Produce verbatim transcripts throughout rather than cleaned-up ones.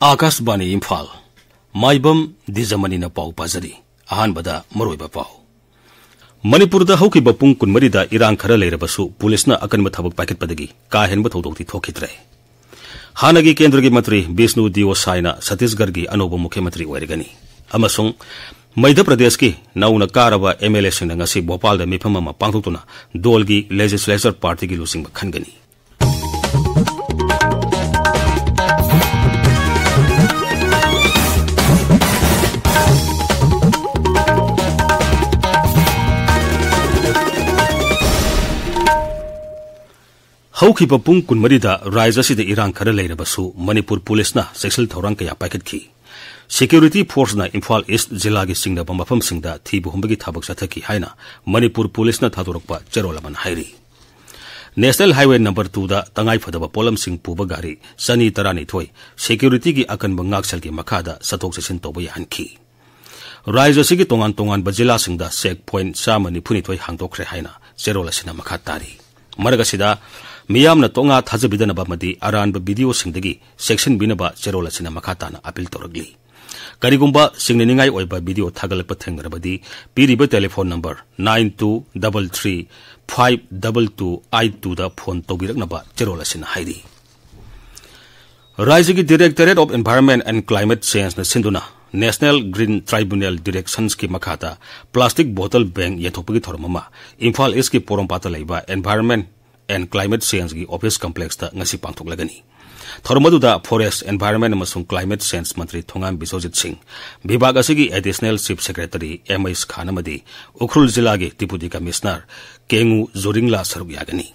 ꯑꯥꯀꯥꯁꯕꯥꯅꯤ ꯏꯝꯐꯥꯜ꯫ ꯃꯥꯏꯕꯝ ꯗꯤꯖꯃꯅꯤꯅ ꯄꯥꯎ ꯄꯥꯖꯔꯤ꯫ ꯑꯍꯥꯟꯕꯗ ꯃꯔꯨꯑꯣꯏꯕ ꯄꯥꯎ꯫ ꯃꯅꯤꯄꯨꯔꯗ ꯍꯧꯈꯤꯕ ꯄꯨꯡ ꯀꯨꯟꯃꯔꯤꯗ ꯏꯔꯥꯡ ꯈꯔ ꯂꯩꯔꯕꯁꯨ ꯄꯨꯂꯤꯁꯅ ꯑꯀꯟꯕ ꯊꯕꯛ ꯄꯥꯏꯈꯠꯄꯗꯒꯤ ꯀꯥ ꯍꯦꯟꯕ ꯊꯧꯗꯣꯛꯇꯤ ꯊꯣꯛꯈꯤꯗ꯭ꯔꯦ꯫ ꯍꯥꯟꯅꯒꯤ ꯀꯦꯟꯗ꯭ꯔꯒꯤ ꯃꯟꯇ꯭ꯔꯤ ꯕꯤꯁꯅꯨ ꯗꯤꯑꯣ ꯁꯥꯏꯅ ꯁꯠꯇꯤꯁꯒꯔꯒꯤ ꯑꯅꯧꯕ ꯃꯨꯈ꯭ꯌ ꯃꯟꯇ꯭ꯔꯤ ꯑꯣꯏꯔꯒꯅꯤ꯫ ꯑꯃꯁꯨꯡ ꯃꯩꯙ꯭ꯌ ꯄ꯭ꯔꯗꯦꯁꯀꯤ ꯅꯧꯅ ꯀꯥꯔꯕ ꯑꯦꯝ ꯑꯦꯜ ꯑꯦꯁꯤꯡꯅ ꯉꯁꯤ ꯚꯣꯄꯥꯜꯗ ꯃꯤꯐꯝ ꯑꯃ ꯄꯥꯡꯊꯣꯛꯇꯨꯅ ꯗꯣꯜꯒꯤ ꯂꯦꯖꯤꯁꯂꯦꯆꯔ ꯄꯥꯔꯇꯤꯒꯤ ꯂꯨꯆꯤꯡꯕ ꯈꯟꯒꯅꯤ꯫ ꯍꯧꯈꯤꯕ ꯄꯨꯡ ꯀꯨꯟꯃꯔꯤꯗ ꯔꯥꯖ꯭ꯌ ꯑꯁꯤꯗ ꯏꯔꯥꯡ ꯈꯔ ꯂꯩꯔꯕꯁꯨ ꯃꯅꯤꯄꯨꯔ ꯄꯨꯂꯤꯁꯅ ꯆꯦꯛꯁꯤꯜ ꯊꯧꯔꯥꯡ ꯀꯌꯥ ꯄꯥꯏꯈꯠꯈꯤ꯫ ꯁꯦꯀ꯭ꯌꯨꯔꯤꯇꯤ ꯐꯣꯔꯁꯅ ꯏꯝꯐꯥꯜ ꯏꯁ꯭ꯠ ꯖꯤꯂꯥꯒꯤ ꯆꯤꯡꯅꯕ ꯃꯐꯝꯁꯤꯡꯗ ꯊꯤꯕ ꯍꯨꯝꯕꯒꯤ ꯊꯕꯛ ꯆꯠꯊꯈꯤ ꯍꯥꯏꯅ ꯃꯅꯤꯄꯨꯔ ꯄꯨꯂꯤꯁꯅ ꯊꯥꯗꯣꯔꯛꯄ ꯆꯦꯔꯣꯜ ꯑꯃꯅ ꯍꯥꯏꯔꯤ꯫ ꯅꯦꯁꯅꯦꯜ ꯍꯥꯏꯋꯦ ꯅꯝꯕꯔ ꯇꯨꯗ ꯇꯉꯥꯏꯐꯗꯕ ꯄꯣꯠꯂꯝꯁꯤꯡ ꯄꯨꯕ ꯒꯥꯔꯤ ꯆꯅꯤ ꯇꯔꯥꯅꯤꯊꯣꯏ ꯁꯦꯀ꯭ꯌꯨꯔꯤꯇꯤꯒꯤ ꯑꯀꯟꯕ ꯉꯥꯛꯁꯦꯜꯒꯤ ꯃꯈꯥꯗ ꯆꯠꯊꯣꯛ ꯆꯠꯁꯤꯟ ꯇꯧꯕ ꯌꯥꯍꯟꯈꯤ꯫ ꯔꯥꯖ꯭ꯌ ꯑꯁꯤꯒꯤ ꯇꯣꯉꯥꯟ ꯇꯣꯉꯥꯟꯕ ꯖꯤꯂꯥꯁꯤꯡꯗ ꯆꯦꯛ ꯄꯣꯏꯟꯠ ꯆꯥꯝꯃ ꯅꯤꯐꯨꯅꯤꯊꯣꯏ ꯍꯥꯡꯗꯣꯛꯈ꯭ꯔꯦ ꯍꯥꯏꯅ ꯆꯦꯔꯣꯜ ꯑꯁꯤꯅ ꯃꯈꯥ ꯇꯥꯔꯤ꯫ ꯃꯔꯛ ꯑꯁꯤꯗ ꯃꯤꯌꯥꯝꯅ ꯇꯣꯉꯥ ꯊꯥꯖꯕꯤꯗꯅꯕ ꯑꯃꯗꯤ ꯑꯔꯥꯟꯕ ꯚꯤꯗꯤꯑꯣꯁꯤꯡꯗꯒꯤ ꯆꯦꯛꯁꯤꯟꯕꯤꯅꯕ ꯆꯦꯔꯣꯜ ꯑꯁꯤꯅ ꯃꯈꯥ ꯇꯥꯅ ꯑꯥꯄꯤꯜ ꯇꯧꯔꯛꯂꯤ꯫ ꯀꯔꯤꯒꯨꯝꯕ ꯆꯤꯡꯅꯅꯤꯡꯉꯥꯏ ꯑꯣꯏꯕ ꯚꯤꯗꯤꯑꯣ ꯊꯥꯒꯠꯂꯛꯄ ꯊꯦꯡꯅꯔꯕꯗꯤ ꯄꯤꯔꯤꯕ telephone number nine two double three five double two eight twoꯗ ꯐꯣꯟ ꯇꯧꯕꯤꯔꯛꯅꯕ ꯆꯦꯔꯣꯜ ꯑꯁꯤꯅ ꯍꯥꯏꯔꯤ꯫ ꯔꯥꯖ꯭ꯌꯒꯤ Directorate of Environment and Climate Changeꯅ ꯁꯤꯟꯗꯨꯅ National Green Tribunal Directionsꯀꯤ ꯃꯈꯥꯗ plastic bottle ban ꯌꯦꯟꯊꯣꯛꯄꯒꯤ ꯊꯧꯔꯝ ꯑꯃ ꯏꯝꯐꯥꯜ ꯏꯁ꯭ꯠꯀꯤ ꯄꯣꯔꯣꯝꯄꯥꯠꯇ ꯂꯩꯕ Environment and Climate Changeꯒꯤ office complexꯇ ꯉꯁꯤ ꯄꯥꯡꯊꯣꯛꯂꯒꯅꯤ꯫ ꯊꯧꯔꯝ ꯑꯗꯨꯗ Forest, Environment ꯑꯃꯁꯨꯡ Climate Change ꯃꯟꯇ꯭ꯔꯤ ꯊꯣꯉꯥꯝ ꯕꯤꯁ꯭ꯋꯖꯤꯠ ꯁꯤꯡ, ꯚꯤꯚꯥꯒ ꯑꯁꯤꯒꯤ Additional Chief Secretary M H Khan ꯑꯃꯗꯤ ꯎꯈ꯭ꯔꯨꯜ ꯖꯤꯂꯥꯒꯤ Deputy Commissioner ꯀꯦꯉꯨ ꯖꯣꯔꯤꯡꯂꯥ ꯁꯔꯨꯛ ꯌꯥꯒꯅꯤ꯫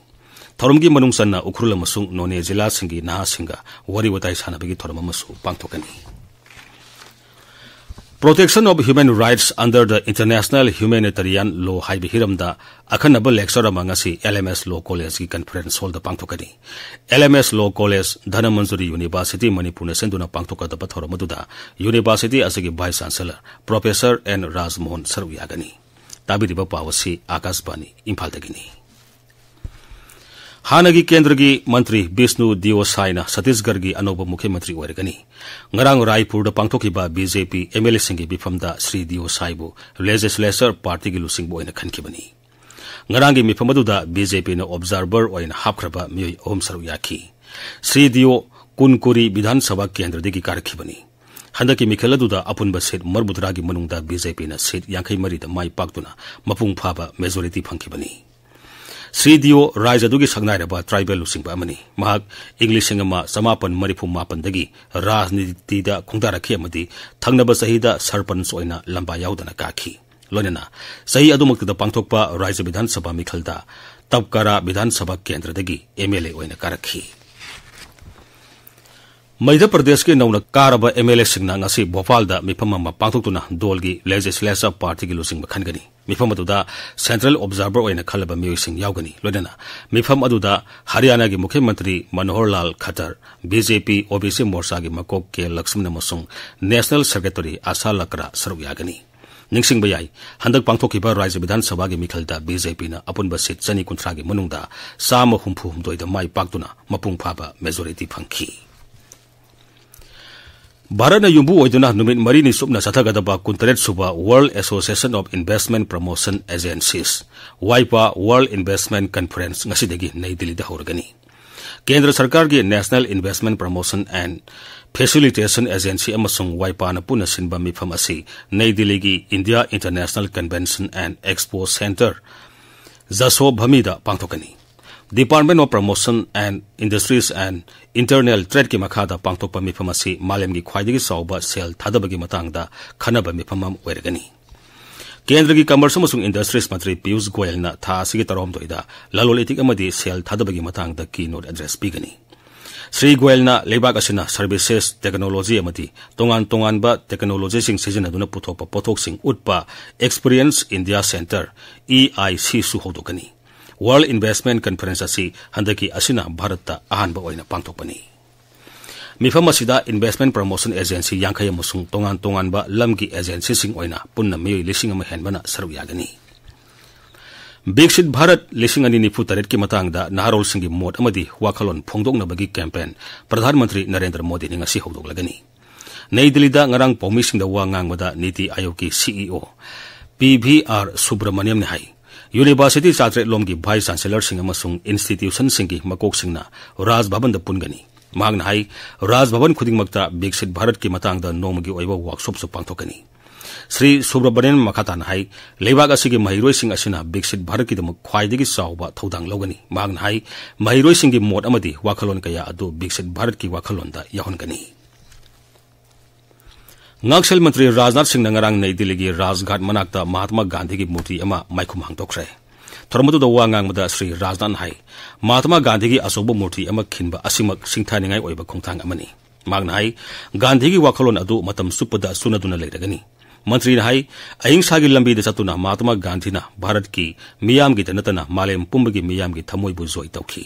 ꯊꯧꯔꯝꯒꯤ ꯃꯅꯨꯡ ꯆꯟꯅ ꯎꯈ꯭ꯔꯨꯜ ꯑꯃꯁꯨꯡ ꯅꯣꯅꯦ ꯖꯤꯂꯥꯁꯤꯡꯒꯤ ꯅꯍꯥꯁꯤꯡꯒ ꯋꯥꯔꯤ ꯋꯥꯇꯥꯏ ꯁꯥꯟꯅꯕꯒꯤ ꯊꯧꯔꯝ ꯑꯃꯁꯨ ꯄꯥꯡꯊꯣꯛꯀꯅꯤ꯫ Protection of Human Rights under the International Humanitarian Law ꯍꯥꯏꯕ ꯍꯤꯔꯝꯗ ꯑꯈꯟꯅꯕ lecture ꯑꯃ ꯉꯁꯤ L M S Law Collegeꯀꯤ conference hallꯗ ꯄꯥꯡꯊꯣꯛꯀꯅꯤ꯫ L M S Law College, Dhanamanjuri University, ꯃꯅꯤꯄꯨꯔꯅ ꯁꯤꯟꯗꯨꯅ ꯄꯥꯡꯊꯣꯛꯀꯗꯕ ꯊꯧꯔꯝ ꯑꯗꯨꯗ University ꯑꯁꯤꯒꯤ Vice Chancellor Professor N ꯔꯥꯖꯃꯣꯍꯟ ꯁꯔꯨꯛ ꯌꯥꯒꯅꯤ꯫ ꯇꯥꯕꯤꯔꯤꯕ ꯄꯥꯎ ꯑꯁꯤ ꯑꯥꯀꯥꯁꯕꯥꯅꯤ ꯏꯝꯐꯥꯜꯗꯒꯤꯅꯤ꯫ ꯍꯥꯟꯅꯒꯤ ꯀꯦꯟꯗ꯭ꯔꯒꯤ ꯃꯟꯇ꯭ꯔꯤ ꯕꯤꯁꯅꯨ ꯗꯤꯑꯣ ꯁꯥꯏꯅ ꯁꯇꯤꯁꯒꯔꯒꯤ ꯑꯅꯧꯕ ꯃꯨꯈ꯭ꯌ ꯃꯟꯇ꯭ꯔꯤ ꯑꯣꯏꯔꯒꯅꯤ꯫ ꯉꯔꯥꯡ ꯔꯥꯏꯄꯨꯔꯗ ꯄꯥꯡꯊꯣꯛꯈꯤꯕ B J P M L ꯑꯦꯁꯤꯡꯒꯤ ꯃꯤꯐꯝꯗ ꯁ꯭ꯔꯤ ꯗꯤꯑꯣ ꯁꯥꯏꯕꯨ ꯂꯦꯖꯤꯁꯂꯦꯆꯔ ꯄꯥꯔꯇꯤꯒꯤ ꯂꯨꯆꯤꯡꯕ ꯑꯣꯏꯅ ꯈꯟꯈꯤꯕꯅꯤ꯫ ꯉꯔꯥꯡꯒꯤ ꯃꯤꯐꯝ ꯑꯗꯨꯗ ꯕꯤ ꯖꯦ ꯄꯤꯅ ꯑꯣꯕꯖꯥꯔꯚꯔ ꯑꯣꯏꯅ ꯍꯥꯞꯈ꯭ꯔꯕ ꯃꯤꯑꯣꯏ ꯑꯍꯨꯝ ꯁꯔꯨꯛ ꯌꯥꯈꯤ꯫ ꯁ꯭ꯔꯤ ꯗꯤꯑꯣ ꯀꯨꯟꯀꯨꯔꯤ ꯕꯤꯙꯥꯟ ꯁꯚꯥ ꯀꯦꯟꯗ꯭ꯔꯗꯒꯤ ꯀꯥꯔꯛꯈꯤꯕꯅꯤ꯫ ꯍꯟꯗꯛꯀꯤ ꯃꯤꯈꯜ ꯑꯗꯨꯗ ꯑꯄꯨꯟꯕ ꯁꯤꯠ ꯃꯔꯤꯐꯨꯇꯔꯥꯒꯤ ꯃꯅꯨꯡꯗ ꯕꯤ ꯖꯦ ꯄꯤꯅ ꯁꯤꯠ ꯌꯥꯡꯈꯩ ꯃꯔꯤꯗ ꯃꯥꯏ ꯄꯥꯛꯇꯨꯅ ꯃꯄꯨꯡ ꯐꯥꯕ ꯃꯦꯖꯣꯔꯤꯇꯤ ꯐꯪꯈꯤꯕꯅꯤ꯫ ꯁ꯭ꯔꯤ ꯗꯤꯑꯣ ꯔꯥꯏꯖ꯭ꯌ ꯑꯗꯨꯒꯤ ꯁꯛꯅꯥꯏꯔꯕ ꯇ꯭ꯔꯥꯏꯕꯦꯜ ꯂꯨꯆꯤꯡꯕ ꯑꯃꯅꯤ꯫ ꯃꯍꯥꯛ ꯏꯪ ꯂꯤꯁꯤꯡ ꯑꯃ ꯆꯃꯥꯄꯟ ꯃꯔꯤꯐꯨ ꯃꯥꯄꯟꯗꯒꯤ ꯔꯥꯖꯅꯤꯇꯤꯗ ꯈꯣꯡꯗꯥꯔꯛꯈꯤ ꯑꯃꯗꯤ ꯊꯪꯅꯕ ꯆꯍꯤꯗ ꯁꯔꯄꯟꯆ ꯑꯣꯏꯅ ꯂꯝꯕꯥ ꯌꯥꯎꯗꯅ ꯀꯥꯈꯤ꯫ ꯂꯣꯏꯅꯅ ꯆꯍꯤ ꯑꯗꯨꯃꯛꯇꯗ ꯄꯥꯡꯊꯣꯛꯄ ꯔꯥꯏꯖ꯭ꯌ ꯕꯤꯙꯥꯟ ꯁꯚꯥ ꯃꯤꯈꯜꯗ ꯇꯞꯀꯥꯔꯥ ꯕꯤꯙꯥꯟ ꯁꯚꯥ ꯀꯦꯟꯗ꯭ꯔꯗꯒꯤ ꯑꯦꯝ ꯑꯦꯜ ꯑꯦ ꯑꯣꯏꯅ ꯀꯥꯔꯛꯈꯤ꯫ ꯃꯙ꯭ꯌ ꯄ꯭ꯔꯗꯦꯁꯀꯤ ꯅꯧꯅ ꯀꯥꯔꯕ ꯑꯦꯝ ꯑꯦꯜ ꯑꯦꯁꯤꯡꯅ ꯉꯁꯤ ꯚꯣꯄꯥꯜꯗ ꯃꯤꯐꯝ ꯑꯃ ꯄꯥꯡꯊꯣꯛꯇꯨꯅ ꯗꯣꯜꯒꯤ ꯂꯦꯖꯤꯁꯂꯦꯆꯔ ꯄꯥꯔꯇꯤꯒꯤ ꯂꯨꯆꯤꯡꯕ ꯈꯟꯒꯅꯤ꯫ ꯃꯤꯐꯝ ꯑꯗꯨꯗ ꯁꯦꯟꯇ꯭ꯔꯦꯜ ꯑꯣꯕꯖꯥꯔꯚꯔ ꯑꯣꯏꯅ ꯈꯜꯂꯕ ꯃꯤꯑꯣꯏꯁꯤꯡ ꯌꯥꯎꯒꯅꯤ꯫ ꯂꯣꯏꯅꯅ ꯃꯤꯐꯝ ꯑꯗꯨꯗ ꯍꯔꯤꯌꯥꯅꯥꯒꯤ ꯃꯨꯈ꯭ꯌ ꯃꯟꯇ꯭ꯔꯤ ꯃꯅꯣꯍꯔ ꯂꯥꯜ ꯈꯠꯇꯔ, ꯕꯤ ꯖꯦ ꯄꯤ ꯑꯣ ꯕꯤ ꯁꯤ ꯃꯣꯔꯆꯥꯒꯤ ꯃꯀꯣꯛ ꯀꯦ ꯂꯛꯁꯃꯟ ꯑꯃꯁꯨꯡ ꯅꯦꯁꯅꯦꯜ ꯁꯦꯀ꯭ꯔꯦꯇꯔꯤ ꯑꯥꯁꯥ ꯂꯀ꯭ꯔꯥ ꯁꯔꯨꯛ ꯌꯥꯒꯅꯤ꯫ ꯅꯤꯡꯁꯤꯡꯕ ꯌꯥꯏ, ꯍꯟꯗꯛ ꯄꯥꯡꯊꯣꯛꯈꯤꯕ ꯔꯥꯖ꯭ꯌ ꯕꯤꯙꯥꯟ ꯁꯚꯥꯒꯤ ꯃꯤꯈꯜꯗ ꯕꯤ ꯖꯦ ꯄꯤꯅ ꯑꯄꯨꯟꯕ ꯁꯤꯠ ꯆꯅꯤ ꯀꯨꯟꯊ꯭ꯔꯥꯒꯤ ꯃꯅꯨꯡꯗ ꯆꯥꯝꯃ ꯍꯨꯝꯐꯨ ꯍꯨꯝꯗꯣꯏꯗ ꯃꯥꯏ ꯄꯥꯛꯇꯨꯅ ꯃꯄꯨꯡ ꯐꯥꯕ ꯃꯦꯖꯣꯔꯤꯇꯤ ꯐꯪꯈꯤ꯫ ꯚꯥꯔꯠꯅ ꯌꯨꯝꯕꯨ ꯑꯣꯏꯗꯨꯅ ꯅꯨꯃꯤꯠ ꯃꯔꯤꯅꯤ ꯆꯨꯞꯅ ꯆꯠꯊꯒꯗꯕ ꯀꯨꯟꯇꯔꯦꯠ ꯁꯨꯕ World Association of Investment Promotion Agencies, WIPA World Investment Conference ꯉꯁꯤꯗꯒꯤ ꯅꯩ ꯗꯤꯜꯂꯤꯗ ꯍꯧꯔꯒꯅꯤ꯫ ꯀꯦꯟꯗ꯭ꯔ ꯁꯔꯀꯥꯔꯒꯤ National Investment Promotion and Facilitation Agency ꯑꯃꯁꯨꯡ ꯋꯥꯏꯄꯥꯅ ꯄꯨꯟꯅ ꯁꯤꯟꯕ ꯃꯤꯐꯝ ꯑꯁꯤ ꯅꯩ ꯗꯤꯜꯂꯤꯒꯤ India International Convention and Expo Centre, ꯖꯁꯣꯚꯃꯤꯗ ꯄꯥꯡꯊꯣꯛꯀꯅꯤ꯫ Department of Promotion and Industries and Internal Tradeꯀꯤ ꯃꯈꯥꯗ ꯄꯥꯡꯊꯣꯛꯄ ꯃꯤꯐꯝ ꯑꯁꯤ ꯃꯥꯂꯦꯝꯒꯤ ꯈ꯭ꯋꯥꯏꯗꯒꯤ ꯆꯥꯎꯕ ꯁꯦꯜ ꯊꯥꯗꯕꯒꯤ ꯃꯇꯥꯡꯗ ꯈꯟꯅꯕ ꯃꯤꯐꯝ ꯑꯃ ꯑꯣꯏꯔꯒꯅꯤ꯫ ꯀꯦꯟꯗ꯭ꯔꯒꯤ Commerce ꯑꯃꯁꯨꯡ Industries ꯃꯟꯇ꯭ꯔꯤ ꯄꯤꯌꯨꯁ ꯒꯣꯌꯜꯅ ꯊꯥ ꯑꯁꯤꯒꯤ ꯇꯔꯥꯍꯨꯝꯗꯣꯏꯗ ꯂꯂꯣꯟ ꯏꯇꯤꯛ ꯑꯃꯗꯤ ꯁꯦꯜ ꯊꯥꯗꯕꯒꯤ ꯃꯇꯥꯡꯗ keynote address ꯄꯤꯒꯅꯤ꯫ ꯁ꯭ꯔꯤ ꯒꯣꯌꯜꯅ ꯂꯩꯕꯥꯛ ꯑꯁꯤꯅ services, technology ꯑꯃꯗꯤ ꯇꯣꯉꯥꯟ ꯇꯣꯉꯥꯟꯕ technologyꯁꯤꯡ ꯁꯤꯖꯤꯟꯅꯗꯨꯅ ꯄꯨꯊꯣꯛꯄ ꯄꯣꯠꯊꯣꯛꯁꯤꯡ ꯎꯠꯄ Experience India Centre, E I C ꯁꯨ ꯍꯧꯗꯣꯛꯀꯅꯤ꯫ World Investment Conference ꯑꯁꯤ ꯍꯟꯗꯛꯀꯤ ꯑꯁꯤꯅ ꯚꯥꯔꯠꯇ ꯑꯍꯥꯟꯕ ꯑꯣꯏꯅ ꯄꯥꯡꯊꯣꯛꯄꯅꯤ꯫ ꯃꯤꯐꯝ ꯑꯁꯤꯗ Investment Promotion Agency ꯌꯥꯡꯈꯩ ꯑꯃꯁꯨꯡ ꯇꯣꯉꯥꯟ ꯇꯣꯉꯥꯟꯕ ꯂꯝꯒꯤ agencyꯁꯤꯡ ꯑꯣꯏꯅ ꯄꯨꯟꯅ ꯃꯤꯑꯣꯏ ꯂꯤꯁꯤꯡ ꯑꯃ ꯍꯦꯟꯕꯅ ꯁꯔꯨꯛ ꯌꯥꯒꯅꯤ꯫ ꯕꯤꯛꯁꯤꯠ ꯚꯥꯔꯠ ꯂꯤꯁꯤꯡ ꯑꯅꯤ ꯅꯤꯐꯨ ꯇꯔꯦꯠꯀꯤ ꯃꯇꯥꯡꯗ ꯅꯍꯥꯔꯣꯜꯁꯤꯡꯒꯤ ꯃꯣꯠ ꯑꯃꯗꯤ ꯋꯥꯈꯜꯂꯣꯟ ꯐꯣꯡꯗꯣꯛꯅꯕꯒꯤ ꯀꯦꯝꯄꯦꯟ ꯄ꯭ꯔꯙꯥꯟ ꯃꯟꯇ꯭ꯔꯤ ꯅꯔꯦꯟꯗ꯭ꯔ ꯃꯣꯗꯤꯅ ꯉꯁꯤ ꯍꯧꯗꯣꯛꯂꯒꯅꯤ꯫ ꯅꯩ ꯗꯤꯜꯂꯤꯗ ꯉꯔꯥꯡ ꯄꯥꯎꯃꯤꯁꯤꯡꯗ ꯋꯥ ꯉꯥꯡꯕꯗ ꯅꯤꯇꯤ ꯑꯥꯌꯣꯒꯀꯤ ꯁꯤꯏꯑꯣ ꯄꯤ ꯚꯤ ꯑꯥꯔ ꯁꯨꯕ꯭ꯔꯃꯅꯤꯌꯝꯅ ꯍꯥꯏ, ꯌꯨꯅꯤꯚꯔꯁꯤꯇꯤ ꯆꯥꯇ꯭ꯔꯦꯠꯂꯣꯝꯒꯤ ꯚꯥꯏꯁ ꯆꯥꯟꯁꯦꯂꯔꯁꯤꯡ ꯑꯃꯁꯨꯡ ꯏꯟꯁꯇꯤꯇ꯭ꯌꯨꯁꯟꯁꯤꯡꯒꯤ ꯃꯀꯣꯛꯁꯤꯡꯅ ꯔꯥꯖ ꯚꯕꯟꯗ ꯄꯨꯟꯒꯅꯤ꯫ ꯃꯍꯥꯛꯅ ꯍꯥꯏ, ꯔꯥꯖ ꯚꯕꯟ ꯈꯨꯗꯤꯡꯃꯛꯇ ꯕꯤꯛꯁꯤꯠ ꯚꯥꯔꯠꯀꯤ ꯃꯇꯥꯡꯗ ꯅꯣꯡꯃꯒꯤ ꯑꯣꯏꯕ ꯋꯥꯛꯁꯣꯞꯁꯨ ꯄꯥꯡꯊꯣꯛꯀꯅꯤ꯫ ꯁ꯭ꯔꯤ ꯁꯨꯕ꯭ꯔꯃꯅꯤꯌꯟ ꯃꯈꯥ ꯇꯥꯅ ꯍꯥꯏ, ꯂꯩꯕꯥꯛ ꯑꯁꯤꯒꯤ ꯃꯍꯩꯔꯣꯏꯁꯤꯡ ꯑꯁꯤꯅ ꯕꯤꯛꯁꯤꯠ ꯚꯥꯔꯠꯀꯤꯗꯃꯛ ꯈ꯭ꯋꯥꯏꯗꯒꯤ ꯆꯥꯎꯕ ꯊꯧꯗꯥꯡ ꯂꯧꯒꯅꯤ꯫ ꯃꯍꯥꯛꯅ ꯍꯥꯏ, ꯃꯍꯩꯔꯣꯏꯁꯤꯡꯒꯤ ꯃꯣꯠ ꯑꯃꯗꯤ ꯋꯥꯈꯜꯂꯣꯟ ꯀꯌꯥ ꯑꯗꯨ ꯕꯤꯛꯁꯤꯠ ꯚꯥꯔꯠꯀꯤ ꯋꯥꯈꯜꯂꯣꯟꯗ ꯌꯥꯎꯍꯟꯒꯅꯤ꯫ ꯉꯥꯛꯁꯦꯜ ꯃꯟꯇ꯭ꯔꯤ ꯔꯥꯖꯅꯥꯊ ꯁꯤꯡꯅ ꯉꯔꯥꯡ ꯅꯩ ꯗꯤꯜꯂꯤꯒꯤ ꯔꯥꯖꯘꯥꯠ ꯃꯅꯥꯛꯇ ꯃꯍꯥꯇꯃꯥ ꯒꯥꯟꯙꯤꯒꯤ ꯃꯨꯔꯇꯤ ꯑꯃ ꯃꯥꯏꯈꯨꯝ ꯍꯥꯡꯗꯣꯛꯈ꯭ꯔꯦ꯫ ꯊꯧꯔꯝ ꯑꯗꯨꯗ ꯋꯥ ꯉꯥꯡꯕꯗ ꯁ꯭ꯔꯤ ꯔꯥꯖꯅꯥꯊꯅ ꯍꯥꯏ, ꯃꯍꯥꯇꯃꯥ ꯒꯥꯟꯙꯤꯒꯤ ꯑꯆꯧꯕ ꯃꯨꯔꯇꯤ ꯑꯃ ꯈꯤꯟꯕ ꯑꯁꯤꯃꯛ ꯁꯤꯡꯊꯥꯅꯤꯡꯉꯥꯏ ꯑꯣꯏꯕ ꯈꯣꯡꯊꯥꯡ ꯑꯃꯅꯤ꯫ ꯃꯍꯥꯛꯅ ꯍꯥꯏ, ꯒꯥꯟꯙꯤꯒꯤ ꯋꯥꯈꯜꯂꯣꯟ ꯑꯗꯨ ꯃꯇꯝ ꯆꯨꯞꯄꯗ ꯆꯨꯅꯗꯨꯅ ꯂꯩꯔꯒꯅꯤ꯫ ꯃꯟꯇ꯭ꯔꯤꯅ ꯍꯥꯏ, ꯑꯍꯤꯡꯁꯥꯒꯤ ꯂꯝꯕꯤꯗ ꯆꯠꯇꯨꯅ ꯃꯍꯥꯇꯃꯥ ꯒꯥꯟꯙꯤꯅ ꯚꯥꯔꯠꯀꯤ ꯃꯤꯌꯥꯝꯒꯤꯗ ꯅꯠꯇꯅ ꯃꯥꯂꯦꯝ ꯄꯨꯝꯕꯒꯤ ꯃꯤꯌꯥꯝꯒꯤ ꯊꯃꯣꯏꯕꯨ ꯖꯣꯏ ꯇꯧꯈꯤ꯫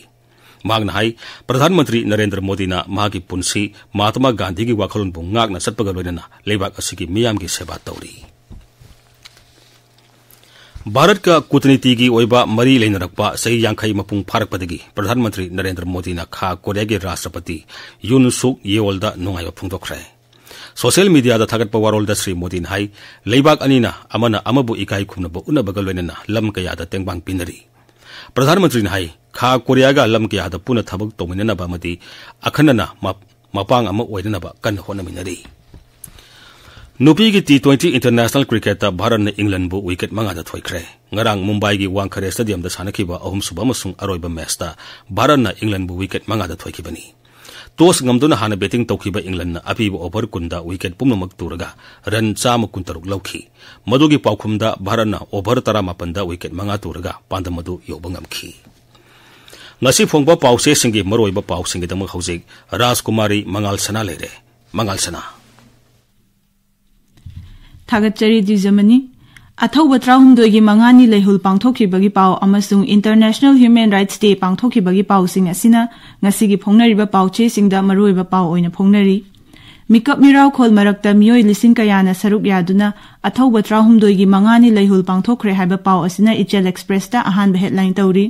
ꯃꯍꯥꯛꯅ ꯍꯥꯏ, ꯄ꯭ꯔꯙꯥꯟ ꯃꯟꯇ꯭ꯔꯤ ꯅꯔꯦꯟꯗ꯭ꯔ ꯃꯣꯗꯤꯅ ꯃꯍꯥꯛꯀꯤ ꯄꯨꯟꯁꯤ ꯃꯍꯥꯇꯃꯥ ꯒꯥꯟꯙꯤꯒꯤ ꯋꯥꯈꯜꯂꯣꯟꯕꯨ ꯉꯥꯛꯅ ꯆꯠꯄꯒ ꯂꯣꯏꯅꯅ ꯂꯩꯕꯥꯛ ꯑꯁꯤꯒꯤ ꯃꯤꯌꯥꯝꯒꯤ ꯁꯦꯕꯥ ꯇꯧꯔꯤ꯫ ꯚꯥꯔꯠꯀ ꯀꯨꯇꯅꯤꯇꯤꯒꯤ ꯑꯣꯏꯕ ꯃꯔꯤ ꯂꯩꯅꯔꯛꯄ ꯆꯍꯤ ꯌꯥꯡꯈꯩ ꯃꯄꯨꯡ ꯐꯥꯔꯛꯄꯗꯒꯤ ꯄ꯭ꯔꯙꯥꯟ ꯃꯟꯇ꯭ꯔꯤ ꯅꯔꯦꯟꯗ꯭ꯔ ꯃꯣꯗꯤꯅ ꯈꯥ ꯀꯣꯔꯤꯌꯥꯒꯤ ꯔꯥꯁꯇ꯭ꯔꯄꯇꯤ ꯌꯨꯟ ꯁꯨꯛ ꯌꯦꯑꯣꯜꯗ ꯅꯨꯡꯉꯥꯏꯕ ꯐꯣꯡꯗꯣꯛꯈ꯭ꯔꯦ꯫ ꯁꯣꯁꯤꯌꯦꯜ ꯃꯤꯗꯤꯌꯥꯗ ꯊꯥꯒꯠꯄ ꯋꯥꯔꯣꯜꯗ ꯁ꯭ꯔꯤ ꯃꯣꯗꯤꯅ ꯍꯥꯏ, ꯂꯩꯕꯥꯛ ꯑꯅꯤꯅ ꯑꯃꯅ ꯑꯃꯕꯨ ꯏꯀꯥꯏ ꯈꯨꯝꯅꯕ ꯎꯠꯅꯕꯒ ꯂꯣꯏꯅꯅ ꯂꯝ ꯀꯌꯥꯗ ꯇꯦꯡꯕꯥꯡ ꯄꯤꯅꯔꯤ꯫ ꯄ꯭ꯔꯙꯥꯟ ꯃꯟꯇ꯭ꯔꯤꯅ ꯍꯥꯏ, ꯈꯥ ꯀꯣꯔꯤꯌꯥꯒ ꯂꯝ ꯀꯌꯥꯗ ꯄꯨꯟꯅ ꯊꯕꯛ ꯇꯧꯃꯤꯟꯅꯅꯕ ꯑꯃꯗꯤ ꯑꯈꯟꯅꯅ ꯃ-, ꯃꯄꯥꯡ ꯑꯃ ꯑꯣꯏꯅꯅꯕ ꯀꯟꯅ ꯍꯣꯠꯅꯃꯤꯟꯅꯔꯤ꯫ ꯅꯨꯄꯤꯒꯤ ꯇꯤ ꯇ꯭ꯋꯦꯟꯇꯤ ꯏꯟꯇꯔꯅꯦꯁꯅꯦꯜ ꯀ꯭ꯔꯤꯀꯦꯠꯇ ꯚꯥꯔꯠꯅ ꯏꯪꯂꯦꯟꯕꯨ ꯋꯤꯀꯦꯠ ꯃꯉꯥꯗ ꯊꯣꯏꯈ꯭ꯔꯦ꯫ ꯉꯔꯥꯡ ꯃꯨꯝꯕꯥꯏꯒꯤ ꯋꯥꯡꯈꯔꯦ ꯁ꯭ꯇꯦꯗꯤꯌꯝꯗ ꯁꯥꯟꯅꯈꯤꯕ ꯑꯍꯨꯝꯁꯨꯕ ꯑꯃꯁꯨꯡ ꯑꯔꯣꯏꯕ ꯃꯦꯆꯇ ꯚꯥꯔꯠꯅ ꯏꯪꯂꯦꯟꯕꯨ ꯋꯤꯀꯦꯠ ꯃꯉꯥꯗ ꯊꯣꯏꯈꯤꯕꯅꯤ꯫ ꯇꯣꯁ ꯉꯝꯗꯨꯅ ꯍꯥꯟꯅ ꯕꯦꯇꯤꯡ ꯇꯧꯈꯤꯕ ꯏꯪꯂꯦꯟꯅ ꯑꯄꯤꯕ ꯑꯣꯚꯔ ꯀꯨꯟꯗ ꯋꯤꯀꯦꯠ ꯄꯨꯝꯅꯃꯛ ꯇꯨꯔꯒ ꯔꯟ ꯆꯥꯝꯃ ꯀꯨꯟꯇꯔꯨꯛ ꯂꯧꯈꯤ꯫ ꯃꯗꯨꯒꯤ ꯄꯥꯎꯈꯨꯝꯗ ꯚꯥꯔꯠꯅ ꯑꯣꯚꯔ ꯇꯔꯥꯃꯥꯄꯟꯗ ꯋꯤꯀꯦꯠ ꯃꯉꯥ ꯇꯨꯔꯒ ꯄꯥꯟꯗꯝ ꯑꯗꯨ ꯌꯧꯕ ꯉꯝꯈꯤ꯫ ꯉꯁꯤ ꯐꯣꯡꯕ ꯄꯥꯎꯆꯦꯁꯤꯡꯒꯤ ꯃꯔꯨꯑꯣꯏꯕ ꯄꯥꯎꯁꯤꯡꯒꯤꯗꯃꯛ ꯍꯧꯖꯤꯛ ꯔꯥꯖꯀꯨꯃꯥꯔꯤ ꯃꯉꯥꯜ ꯁꯅꯥ ꯂꯩꯔꯦ꯫ ꯃꯉꯥꯜ ꯁꯅꯥ꯫ ꯊꯥꯒꯠꯆꯔꯤ ꯗ꯭ꯌꯨꯖꯃꯅꯤ꯫ ꯑꯊꯧꯕ ꯇꯔꯥꯍꯨꯝꯗꯣꯏꯒꯤ ꯃꯉꯥꯅꯤ ꯂꯩꯍꯨꯜ ꯄꯥꯡꯊꯣꯛꯈꯤꯕꯒꯤ ꯄꯥꯎ ꯑꯃꯁꯨꯡ International Human Rights Day ꯄꯥꯡꯊꯣꯛꯈꯤꯕꯒꯤ ꯄꯥꯎꯁꯤꯡ ꯑꯁꯤꯅ ꯉꯁꯤꯒꯤ ꯐꯣꯡꯅꯔꯤꯕ ꯄꯥꯎꯆꯦꯁꯤꯡꯗ ꯃꯔꯨꯑꯣꯏꯕ ꯄꯥꯎ ꯑꯣꯏꯅ ꯐꯣꯡꯅꯔꯤ꯫ ꯃꯤꯀꯞ ꯃꯤꯔꯥꯎꯈꯣꯜ ꯃꯔꯛꯇ ꯃꯤꯑꯣꯏ ꯂꯤꯁꯤꯡ ꯀꯌꯥꯅ ꯁꯔꯨꯛ ꯌꯥꯗꯨꯅ ꯑꯊꯧꯕ ꯇꯔꯥꯍꯨꯝꯗꯣꯏꯒꯤ ꯃꯉꯥꯅꯤ ꯂꯩꯍꯨꯜ ꯄꯥꯡꯊꯣꯛꯈ꯭ꯔꯦ ꯍꯥꯏꯕ ꯄꯥꯎ ꯑꯁꯤꯅ ꯏꯆꯦꯜ ꯑꯦꯛꯁꯄ꯭ꯔꯦꯁꯇ ꯑꯍꯥꯟꯕ ꯍꯦꯗꯂꯥꯏꯟ ꯇꯧꯔꯤ꯫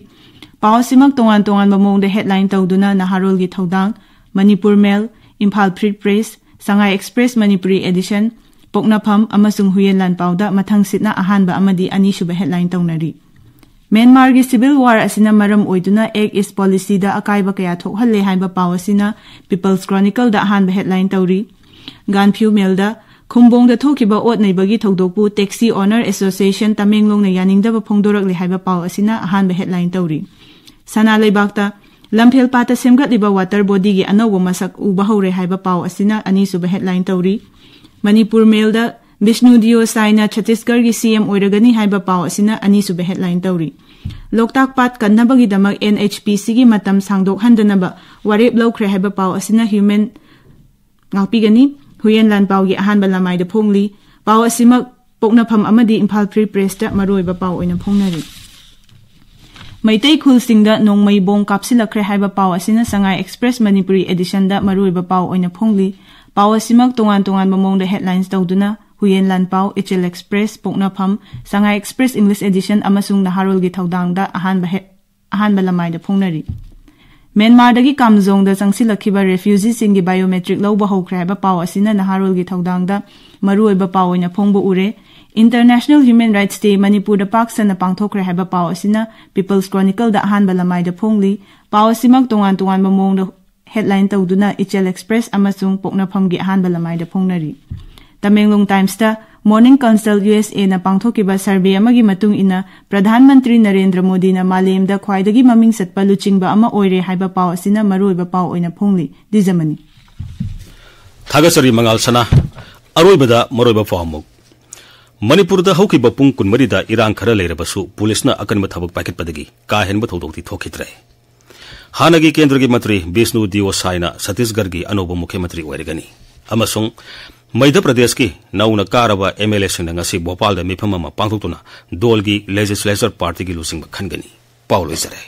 ꯄꯥꯎ ꯑꯁꯤꯃꯛ ꯇꯣꯉꯥꯟ ꯇꯣꯉꯥꯟꯕ ꯃꯑꯣꯡꯗ ꯍꯦꯗꯂꯥꯏꯟ ꯇꯧꯗꯨꯅ ꯅꯍꯥꯔꯣꯜꯒꯤ ꯊꯧꯗꯥꯡ, ꯃꯅꯤꯄꯨꯔ ꯃꯦꯜ, ꯏꯝꯐꯥꯜ ꯐ꯭ꯔꯤ ꯄ꯭ꯔꯦꯁ, ꯁꯉꯥꯏ ꯑꯦꯛꯁꯄ꯭ꯔꯦꯁ ꯃꯅꯤꯄꯨꯔꯤ ꯑꯦꯗꯤꯁꯟ, ꯄꯣꯛꯅꯐꯝ ꯑꯃꯁꯨꯡ ꯍꯨꯏꯌꯦꯟ ꯂꯥꯟꯄꯥꯎꯗ ꯃꯊꯪ ꯁꯤꯠꯅ ꯑꯍꯥꯟꯕ ꯑꯃꯗꯤ ꯑꯅꯤꯁꯨꯕ ꯍꯦꯗꯂꯥꯏꯟ ꯇꯧꯅꯔꯤ꯫ ꯃ꯭ꯌꯥꯟꯃꯥꯔꯒꯤ ꯁꯤꯚꯤꯜ ꯋꯥꯔ ꯑꯁꯤꯅ ꯃꯔꯝ ꯑꯣꯏꯗꯨꯅ ꯑꯦꯛ ꯏꯁ ꯄꯣꯂꯤꯁꯤꯗ ꯑꯀꯥꯏꯕ ꯀꯌꯥ ꯊꯣꯛꯍꯜꯂꯦ ꯍꯥꯏꯕ ꯄꯥꯎ ꯑꯁꯤꯅ ꯄꯤꯄꯜꯁ ꯀ꯭ꯔꯣꯅꯤꯀꯜꯗ ꯑꯍꯥꯟꯕ ꯍꯦꯗꯂꯥꯏꯟ ꯇꯧꯔꯤ꯫ ꯒꯥꯟꯐ꯭ꯌꯨ ꯃꯦꯜꯗ ꯈꯨꯝꯕꯣꯡꯗ ꯊꯣꯛꯈꯤꯕ ꯑꯣꯠ ꯅꯩꯕꯒꯤ ꯊꯧꯗꯣꯛꯄꯨ ꯇꯦꯛꯁꯤ ꯑꯣꯅꯔ ꯑꯦꯁꯣꯁꯤꯌꯦꯁꯟ ꯇꯃꯦꯡꯂꯣꯡꯅ ꯌꯥꯅꯤꯡꯗꯕ ꯐꯣꯡꯗꯣꯔꯛꯂꯦ ꯍꯥꯏꯕ ꯄꯥꯎ ꯑꯁꯤꯅ ꯑꯍꯥꯟꯕ ꯍꯦꯗꯂꯥꯏꯟ ꯇꯧꯔꯤ꯫ ꯁꯅꯥ ꯂꯩꯕꯥꯛꯇ ꯂꯝꯐꯦꯜ ꯄꯥꯠꯇ ꯁꯦꯝꯒꯠꯂꯤꯕ ꯋꯥꯇꯔ ꯕꯣꯗꯤꯒꯤ ꯑꯅꯧꯕ ꯃꯁꯛ ꯎꯕ ꯍꯧꯔꯦ ꯍꯥꯏꯕ ꯄꯥꯎ ꯑꯁꯤꯅ ꯑꯅꯤꯁꯨꯕ ꯍꯦꯗꯂꯥꯏꯟ ꯇꯧꯔꯤ꯫ ꯃꯅꯤꯄꯨꯔ ꯃꯦꯜꯗ ꯕꯤꯁꯅꯨ ꯗꯤꯑꯣ ꯁꯥꯏꯅ ꯆꯇꯤꯁꯒꯔꯒꯤ ꯁꯤ ꯑꯦꯝ ꯑꯣꯏꯔꯒꯅꯤ ꯍꯥꯏꯕ ꯄꯥꯎ ꯑꯁꯤꯅ ꯑꯅꯤꯁꯨꯕ ꯍꯦꯗꯂꯥꯏꯟ ꯇꯧꯔꯤ꯫ ꯂꯣꯛꯇꯥꯛ ꯄꯥꯠ ꯀꯟꯅꯕꯒꯤꯗꯃꯛ ꯑꯦꯟ ꯑꯩꯆ ꯄꯤ ꯁꯤꯒꯤ ꯃꯇꯝ ꯁꯥꯡꯗꯣꯛꯍꯟꯗꯅꯕ ꯋꯥꯔꯦꯞ ꯂꯧꯈ꯭ꯔꯦ ꯍꯥꯏꯕ ꯄꯥꯎ ꯑꯁꯤꯅ ꯍ꯭ꯌꯨꯃꯦꯟ ꯉꯥꯛꯄꯤꯒꯅꯤ꯫ ꯍꯨꯏꯌꯦꯟ ꯂꯥꯟꯄꯥꯎꯒꯤ ꯑꯍꯥꯟꯕ ꯂꯃꯥꯏꯗ ꯐꯣꯡꯂꯤ꯫ ꯄꯥꯎ ꯑꯁꯤꯃꯛ ꯄꯣꯛꯅꯐꯝ ꯑꯃꯗꯤ ꯏꯝꯐꯥꯜ ꯐ꯭ꯔꯤ ꯄ꯭ꯔꯦꯁꯇ ꯃꯔꯨꯑꯣꯏꯕ ꯄꯥꯎ ꯑꯣꯏꯅ ꯐꯣꯡꯅꯔꯤ꯫ ꯃꯩꯇꯩ ꯈꯨꯜꯁꯤꯡꯗ ꯅꯣꯡꯃꯩ ꯕꯣꯝ ꯀꯥꯞꯁꯤꯜꯂꯛꯈ꯭ꯔꯦ ꯍꯥꯏꯕ ꯄꯥꯎ ꯑꯁꯤꯅ ꯁꯉꯥꯏ ꯑꯦꯛꯁꯄ꯭ꯔꯦꯁ ꯃꯅꯤꯄꯨꯔꯤ ꯑꯦꯗꯤꯁꯟꯗ ꯃꯔꯨꯑꯣꯏꯕ ꯄꯥꯎ ꯑꯣꯏꯅ ꯐꯣꯡꯂꯤ꯫ ꯄꯥꯎ ꯑꯁꯤꯃꯛ ꯇꯣꯉꯥꯟ ꯇꯣꯉꯥꯟꯕ ꯃꯑꯣꯡꯗ ꯍꯦꯗꯂꯥꯏꯟꯁ ꯇꯧꯗꯨꯅ ꯍꯨꯏꯌꯦꯟ ꯂꯥꯟꯄꯥꯎ, ꯏꯆꯦꯜ ꯑꯦꯛꯁꯄ꯭ꯔꯦꯁ, ꯄꯣꯛꯅꯐꯝ, ꯁꯉꯥꯏ ꯑꯦꯛꯁꯄ꯭ꯔꯦꯁ ꯏꯪꯂꯤꯁ ꯑꯦꯗꯤꯁꯟ ꯑꯃꯁꯨꯡ ꯅꯍꯥꯔꯣꯜꯒꯤ ꯊꯧꯗꯥꯡꯗ ꯑꯍꯥꯟꯕ ꯍꯦ-, ꯑꯍꯥꯟꯕ ꯂꯃꯥꯏꯗ ꯐꯣꯡꯅꯔꯤ꯫ ꯃ꯭ꯌꯥꯟꯃꯥꯔꯗꯒꯤ ꯀꯥꯝꯖꯣꯡꯗ ꯆꯪꯁꯤꯜꯂꯛꯈꯤꯕ ꯔꯦꯐ꯭ꯌꯨꯖꯤꯁꯤꯡꯒꯤ ꯕꯥꯏꯑꯣꯃꯦꯇ꯭ꯔꯤꯛ ꯂꯧꯕ ꯍꯧꯈ꯭ꯔꯦ ꯍꯥꯏꯕ ꯄꯥꯎ ꯑꯁꯤꯅ ꯅꯍꯥꯔꯣꯜꯒꯤ ꯊꯧꯗꯥꯡꯗ ꯃꯔꯨꯑꯣꯏꯕ ꯄꯥꯎ ꯑꯣꯏꯅ ꯐꯣꯡꯕ ꯎꯔꯦ꯫ ꯏꯟꯇꯔꯅꯦꯁꯅꯦꯜ ꯍ꯭ꯌꯨꯃꯦꯟ ꯔꯥꯏꯠꯁ ꯗꯦ ꯃꯅꯤꯄꯨꯔꯗ ꯄꯥꯛ ꯁꯟꯅ ꯄꯥꯡꯊꯣꯛꯈ꯭ꯔꯦ ꯍꯥꯏꯕ ꯄꯥꯎ ꯑꯁꯤꯅ ꯄꯤꯄꯜꯁ ꯀ꯭ꯔꯣꯅꯤꯀꯜꯗ ꯑꯍꯥꯟꯕ ꯂꯃꯥꯏꯗ ꯐꯣꯡꯂꯤ꯫ ꯄꯥꯎ ꯑꯁꯤꯃꯛ ꯇꯣꯉꯥꯟ ꯇꯣꯉꯥꯟꯕ ꯃꯑꯣꯡꯗ ꯍꯦꯗꯂꯥꯏꯟ ꯇꯧꯗꯨꯅ ꯏꯆꯦꯜ ꯑꯦꯛꯁꯄ꯭ꯔꯦꯁ ꯑꯃꯁꯨꯡ ꯄꯣꯛꯅꯐꯝꯒꯤ ꯑꯍꯥꯟꯕ ꯂꯃꯥꯏꯗ ꯐꯣꯡꯅꯔꯤ꯫ ꯇꯃꯦꯡꯂꯣꯡ ꯇꯥꯏꯝꯁꯇ ꯃꯣꯔꯅꯤꯡ ꯀꯟꯁꯜ ꯌꯨ ꯑꯦꯁ ꯑꯦꯅ ꯄꯥꯡꯊꯣꯛꯈꯤꯕ ꯁꯔꯚꯦ ꯑꯃꯒꯤ ꯃꯇꯨꯡ ꯏꯟꯅ ꯄ꯭ꯔꯙꯥꯟ ꯃꯟꯇ꯭ꯔꯤ ꯅꯔꯦꯟꯗ꯭ꯔ ꯃꯣꯗꯤꯅ ꯃꯥꯂꯦꯝꯗ ꯈ꯭ꯋꯥꯏꯗꯒꯤ ꯃꯃꯤꯡ ꯆꯠꯄ ꯂꯨꯆꯤꯡꯕ ꯑꯃ ꯑꯣꯏꯔꯦ ꯍꯥꯏꯕ ꯄꯥꯎ ꯑꯁꯤꯅ ꯃꯔꯨꯑꯣꯏꯕ ꯄꯥꯎ ꯑꯣꯏꯅ ꯐꯣꯡꯂꯤ꯫ ꯗꯤꯖꯃꯅꯤ꯫ ꯊꯥꯒꯠꯆꯔꯤ ꯃꯉꯥꯜ ꯁꯅꯥ꯫ ꯑꯔꯣꯏꯕꯗ ꯃꯔꯨꯑꯣꯏꯕ ꯄꯥꯎ ꯑꯃꯨꯛ꯫ ꯃꯅꯤꯄꯨꯔꯗ ꯍꯧꯈꯤꯕ ꯄꯨꯡ ꯀꯨꯟꯃꯔꯤꯗ ꯏꯔꯥꯡ ꯈꯔ ꯂꯩꯔꯕꯁꯨ ꯄꯨꯂꯤꯁꯅ ꯑꯀꯟꯕ ꯊꯕꯛ ꯄꯥꯏꯈꯠꯄꯗꯒꯤ ꯀꯥ ꯍꯦꯟꯕ ꯊꯧꯗꯣꯛꯇꯤ ꯊꯣꯛꯈꯤꯗ꯭ꯔꯦ꯫ ꯍꯥꯟꯅꯒꯤ ꯀꯦꯟꯗ꯭ꯔꯒꯤ ꯃꯟꯇ꯭ꯔꯤ ꯕꯤꯁꯅꯨ ꯗꯤꯑꯣ ꯁꯥꯏꯅ ꯁꯇꯤꯁꯒꯔꯒꯤ ꯑꯅꯧꯕ ꯃꯨꯈ꯭ꯌ ꯃꯟꯇ꯭ꯔꯤ ꯑꯣꯏꯔꯒꯅꯤ ꯑꯃꯁꯨꯡ ꯃꯩꯙ꯭ꯌ ꯄ꯭ꯔꯗꯦꯁꯀꯤ ꯅꯧꯅ ꯀꯥꯔꯕ ꯑꯦꯝ ꯑꯦꯜ ꯑꯦꯁꯤꯡꯅ ꯉꯁꯤ ꯚꯣꯄꯥꯜꯗ ꯃꯤꯐꯝ ꯑꯃ ꯄꯥꯡꯊꯣꯛꯇꯨꯅ ꯗꯣꯜꯒꯤ ꯂꯦꯖꯤꯁꯂꯦꯆꯔ ꯄꯥꯔꯇꯤꯒꯤ ꯂꯨꯆꯤꯡꯕ ꯈꯟꯒꯅꯤ꯫ ꯄꯥꯎ ꯂꯣꯏꯖꯔꯦ꯫